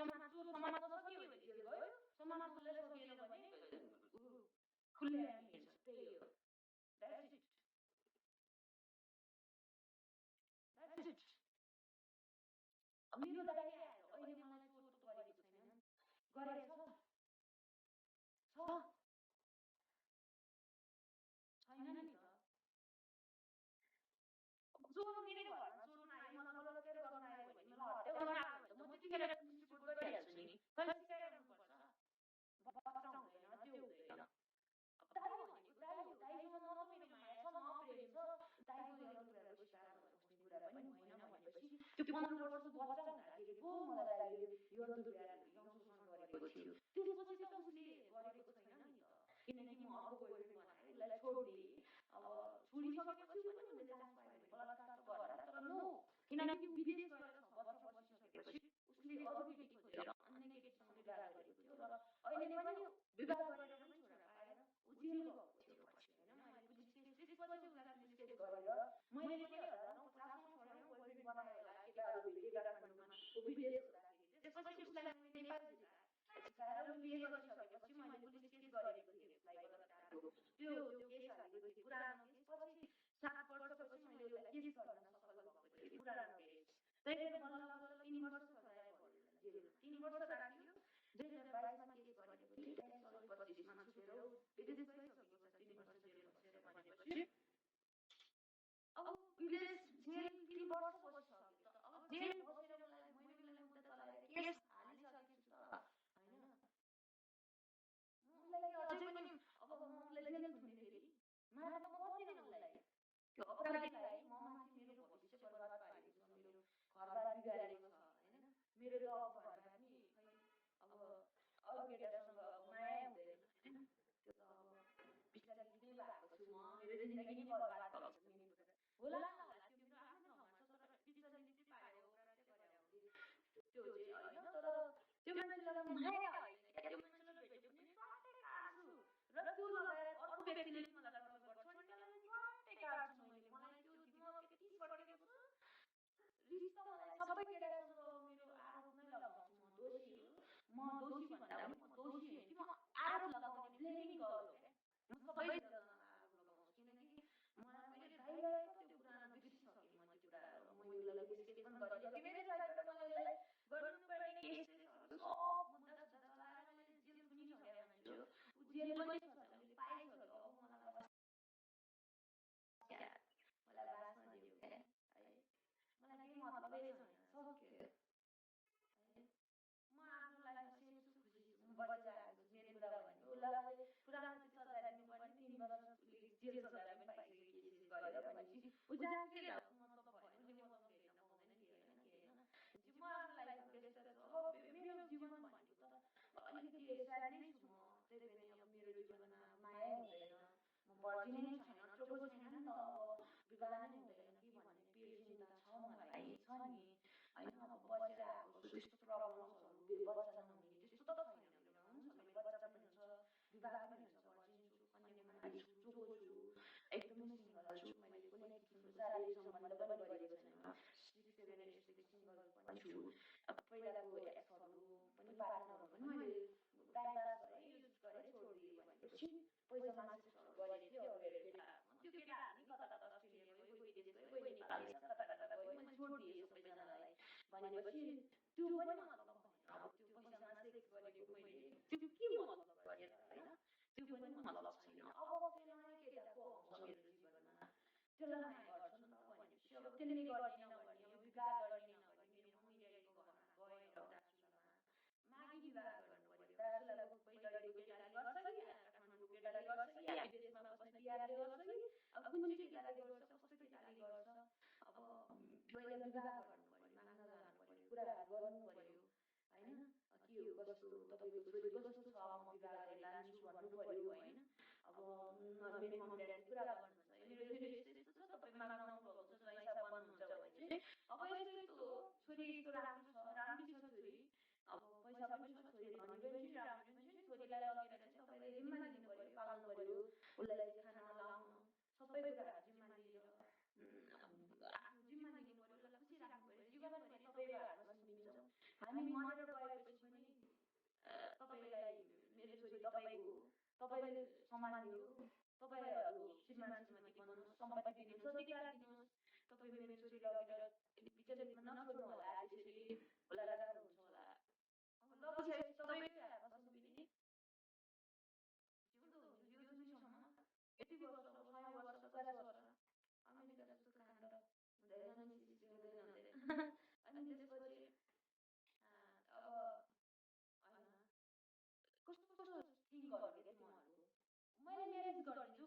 समाजको सकियो भने जेल गयो, समाजले सकिएन भने खुल्ले हिँड्छ, त्यही हो। That's it. That's it. मेरो दाइ आएर अहिले मलाई चोट गरेको छैन, गरेछ छैन नि त। चोर मेरो घरमा चोर आयो, मलाई बलात्कार गर्न आयो भने, मलाई हत्या गर्न आयो भने म त्यतिखेर रिपोर्ट गरिहाल्छु नि। कहिले सिकाइरहनुपर्छ? बच्चा हुँदैन, त्यो हुँदैन। दाइ भनेको दाइ हो, दाइसँग न मेरो माया छ न प्रेम छ, दाइको एउटा कुराको स्वीकार गरेर बस्ने कुरा पनि होइन भनेपछि त्यो 15 वर्षको बच्चा हुँदाखेरि पो मलाई दाइले यो दुर्व्यवहार शोषण गरेको थियो। त्यसपछि त उसले गरेको छैन नि त, किनकि म अर्को गर्लफ्रेन्ड बनाएर उसलाई छोडिदिएँ। अब छोडिसकेपछि पनि उसले चान्स पायो भने बलात्कार त गर्ला, तर नो, किनकि विदेश गएर 6 वर्ष बसिसकेपछि उसले अरू केटी खोजेर अन्य केटीसँग विवाह गरेको थियो र अहिले पनि विवाह गरेर पनि छोरा पाएर ऊ जेल गएको थियो पछि, होइन? मैले पुलिस केस, त्यसपछि उसलाई पुलिस केस गरेर मैले पनि 50,000 छोरामा गर्लफ्रेन्ड बनाएर होला, केटाहरू भेटे काठमाडौँमा ऊ विदेश हुँदाखेरि त्यसपछि उसलाई नेपाल सिकाएर ऊ बिहे गरिसकेपछि मैले पुलिस केस गरेको थिएँ उसलाई बलात्कारको। त्यो केस हालेको थिएँ, पुरानो केस। पछि 7 वर्षपछि मैले उसलाई केस गर्न सफल भएको थिएँ, पुरानो केस। त्यही भएर बल्ल 3 वर्ष सजाय भयो जेलमा, 3 वर्ष राखियो। 2022 केस गरेको थिएँ, 2025 छुटेर विदेश गइसकेको छ, 3 वर्ष जेल बसेर भनेपछि अब विदेश जेल 3 वर्ष बसिसक्यो त। अब जेल बसेर मैले उसलाई मुद्दा चलाएर केस हालिसकेको छु त, होइन? उसलाई अझै पनि अब म उसलाई जेल थुन्ने फेरि माया त म गर्दिनँ उसलाई। त्यो अपराधीलाई म माथि मेरो भविष्य बर्बाद पारेको छ, मेरो घरबार बिगारेको छ, होइन? मेरो त्यो अब घरबार नि खै अब अरू केटासँग माया हुँदैन, होइन? त्यो त अब बिस्तारै बित्दै भएको छु म, मेरो जिन्दगी नै बर्बाद भएको छ मेन कुरा। होला नहोला त्यो मेरो आफ्नो ठाउँमा छ, तर बिस्तारै बित्दै पायो अपराध गरे हो त्यो चाहिँ, होइन? तर त्यो मान्छेलाई माया होइन क्या, त्यो मान्छेलाई भेट्यो भने स्वाटै काट्छु र त्यो लगाएर अर्को व्यक्तिले पनि मलाई टर्चर गर्छ भने त्यसलाई स्वाटै काट्छु मैले। मलाई त्यो दिमाग यति सड्केको छ, रिस त मलाई सबै केटासँग मेरो आरोप नै लगाउँछु, म दोषी हो। म दोषी भन्दा पनि म दोषी होइन कि म आरोप लगाउने ब्लेमिङ गर्ल हो क्या। म सबैजनामा आरोप लगाउँछु, किनकि मलाई मैले दाइलाई त त्यो पुरानो बिर्सिसकेँ म, त्यो कुराहरू म उसलाई पुलिस केस पनि गरिसकेँ। मेरो साइडबाट मलाई यसलाई गर्नुपर्ने केसहरू सब मुद्दा सुद्धा चलाएर मैले जेल थुनिसकेँ मान्छे हो। ऊ जेल पनि छ, उसले पाइसक्यो। अब मलाई बाँच्न दियो क्या, है? मलाई केही मतलबै छैन, सक्यो, है? म आफ्नो लाइफमा सेफ छु, खुसी छु, म बचिरहेको छु। मेन कुरा भनेको उसलाई मैले पुरानो सजाय दिनुपर्ने 3 वर्ष जेल सजाय पनि पाइसकेँ केस गरेर भनेपछि ऊ जहाँ के मतलब भएन, उसले मतलब भेट्न पाउँदैन कि होइन कि होइन? म आफ्नो लाइफमा व्यस्त छु। अब मेरो जीवन भनेको त अलिकति स्याड नै छु म, त्यही पनि अब मेरो जीवनमा माया हुँदैन, म बर्जिने नै छैन, चोखो छैन नि त, अब विवाह नै हुँदैन कि भन्ने पिर चिन्ता छ मलाई, छ नि, होइन? अब बसेर आएको छु, यस्तो प्रब्लम्सहरू बच्चा नहुने त्यस्तो त छैन मेरोमा, हुन्छ मेरो बच्चा पनि हुन्छ, विवाह पनि हुन्छ, बर्जिन्छु, कन्याकुमारी छु, चोखो छु, एकदमै सिङ्गल छु। मैले कुनै किसिमको शारीरिक सम्बन्ध पनि गरेको छैन, 6-7 इयर्सदेखि सिङ्गल पनि छु। अब पहिलाको एक्सहरू पनि पार्टनरहरू पनि मैले टाइम पास गरेँ, युज गरेँ, छोडिदिएँ भनेपछि पैसा मासिसहरू गरेको थियो। अब त्यो केटाहरू नि कता कता अस्ट्रेलिया गयो, कोही विदेश गयो, कोही नेपाल छ, कता कता गयो, मैले छोडिदिएँ सबैजनालाई भनेपछि त्यो पनि मतलब भएन। अब त्यो पैसा मासिक गरेको मैले त्यो के मतलब गरेर, होइन? त्यो पनि मतलब छैन। अब फेरि नयाँ केटाको आउँछ मेरो जीवनमा, त्यसलाई माया गर्छु नि त भनेपछि अब त्यसले गर्ने नगर्ने, अब विवाह गर्ने नगर्ने, मेरो मम्मी ड्याडीको घरमा गएर दार्चुलामा मागी विवाह गर्नु पर्यो। दार्चुलाको पहिलरीको केटाले गर्छ कि काठमाडौँको केटाले गर्छ कि या विदेशमा बस्ने पिआरले गर्छ कि अब कुन चाहिँ केटाले गर्छ, कस्तो केटाले गर्छ, अब पहिला विवाह गर्नु पर्यो, माग्न जानु पर्यो, कुराहरू गर्नु पर्यो, होइन? के हो कस्तो तपाईँको छोरी कस्तो छ, म विवाह गरेर लान्छु भन्नु पर्यो, होइन? अब मेरो मम्मी ड्याडीले कुरा गर्नुहुन्छ, मेरो छोरी यस्तो यस्तो छ, तपाईँ माग्न आउनुभएको छ, हिसाब बन्नुहुन्छ भने चाहिँ अब यस्तो यस्तो हो, छोरी यस्तो राम्रो छ, राम्रै छ छोरी, अब पैसा पनि छ, छोरी धनी पनि छ, राम्रो पनि छ, छोरीलाई लगेर चाहिँ तपाईँले जिम्मा लिनु पर्यो, पाल्नु पर्यो, उसलाई खाना लाउनु सबै कुराहरू जिम्मा लिएर आफ्नो जिम्मा लिनु पर्यो, उसलाई खुसी राख्नु पर्यो। जीवनभरि तपाईँ हातमा सुनिन्छौँ, हामी मरेर गएपछि तपाईँले सामान दियो, तपाईँहरू श्रीमान श्रीमती बन्नुहोस्, सम्पत्ति दिनुहोस्, अधिकार दिनुहोस्, तपाईँ मेरो छोरी लगेर बिचमा नछोड्नु होला, त्यसरी होला राम्रो हुन्छ होला। लगिसकेपछि तपाईँकै आएर बस्नु फेरि जिउँदो हुन्छ यो दुनीसम्म यति वर्ष 6 वर्ष 50 वर्ष अमेरिका जस्तो काण्ड हुँदैन नि, हुँदैन। अनि त्यसपछि अब होइन कस्तो कस्तो थिङ गर्नु क्या तिमीहरूको। मैले म्यारेज गरिदिन्छु